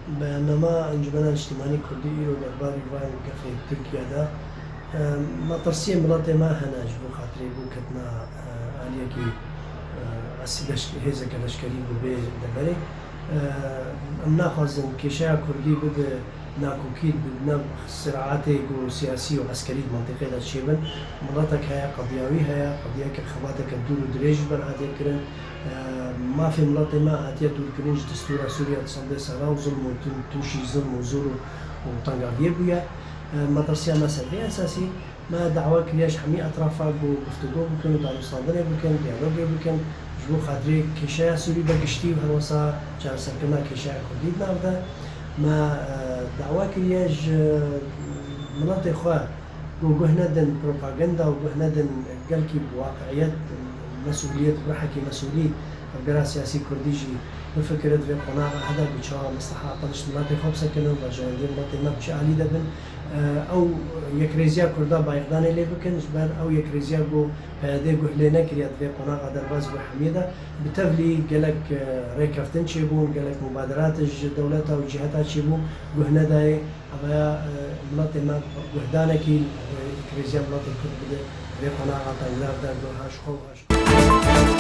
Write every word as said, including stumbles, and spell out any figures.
Beyannama Encûmena Niştimanî Kurdî îro derbarî van gefê Tirkiye de, e, metirsiyên miletê me hene ji bo xatirê bûketina, e, aliyekî, e, es-, leş-, hêzeke leşkerî bibe deverê. E, Em naxwazin kêşeya Kurdî bibe nakokî, bi nav siraetê ku siyasî û eskerî di mintîqê de çêbin. Miletek heye, qediya wî heye, qediyeke xebateke dûr û dirêj ji ber hatiye kirin. Mafê miletê me hatiye dûrkirin ji destûra Sûriye di sedê sera û zilm û tun-, tûşî zilm û zor û, û tengaviyê bûye. Metirsiya me ser vê esasî, me dawa kiriye ji hemî etrafa ku guftûgo bikin û danûstandinê bikin, diyalogê bikin, ji bo xatirê kêşeya Sûrî be giştî û herwesa çareserkirina kêşeya Kurdî di nav de. Me, e, dawa kiriye ji miletê xwe ku guh nedin propaganda û guh nedin gelkî bi waqi'iyet, mesûliyet, bi ruhekî mesûlî, tevgera siyasî kurdî jî bifikire di vê qonaxa hede ku çawa mesleha xwe ji miletê xwe bisekinin û berjewendiyên miletê me bi çi alî de bin. E, ew yekrêziya kurda bayixdanê lê bikin, ji ber ew yekrêziya ku P Y D guh lê nekiriye di vê qonaxa derbas guh hemiyê de. Bi tevlî gelek, e, rêkeftin çêbûn, gelek mubaderat ji dewleta û ciheta çêbû, guh nedayê. Ev ya, e, miletê me guhdanekî, e, krêziya miletê Kurd bide, vê qonaxa tengdav de, guh ha ji xwe û ha ji